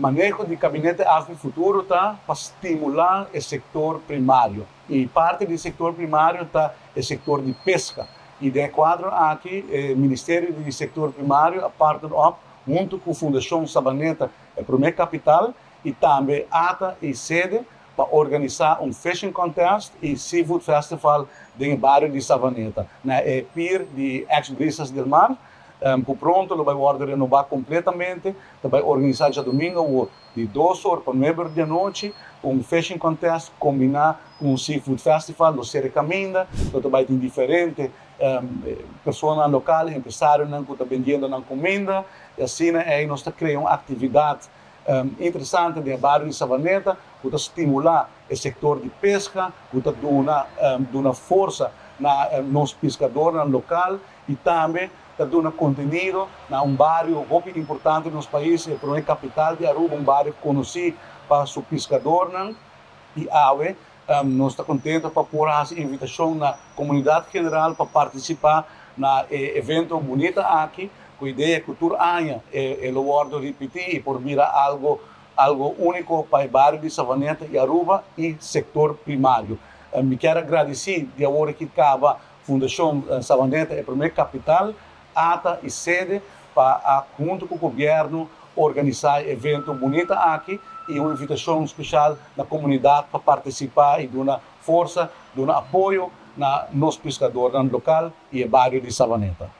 Maneho di Gabinete AVB Futuro ta pa stimula e sector primario. Y parti di sector primario ta e sector di pesca. Y den e cuadro aki e Ministerio di Sector Primario a partner up hunto cu Fundacion Sabaneta, e prome capital, y tambe ATA y sede pa organisa un fishing contest y seafood festival den e bario di Savaneta, na e pier di ex Brisas del Mar, cu pronto lo bay wordo renoba completamente. Ta bay organisa djadomingo awo di 2 or pa 9 or di anochi un fishing contest combina cu un seafood festival. Lo cera caminda, lo bay tin diferente persona local, empresarionan cu ta bendiendo nan cuminda, y asina ey nos ta crea un actividad interesante den bario di Savaneta, cu ta stimula e sector di pesca, cu ta duna forsa na nos piscadornan local y tambe ta duna contenido na un bario hopi importante den nos pais, e prome capital di Aruba, un bario conoci pa su piscadornan. Y awe nos ta contento pa por haci invitacion na comunidad general pa participa na e evento bunita aki, cu idea cu tur aña e lo wordo ripiti y por bira algo unico pa e bario di Savaneta y Aruba y sector primario. Mi kier gradici di awor aki caba Fundacion Savaneta, e prome capital, ATA y sede pa hunto cu gobierno organisa e evento bunita aki y un invitacion special na comunidad pa participa y duna forsa, duna apoyo na nos piscadornan local y e bario di Savaneta.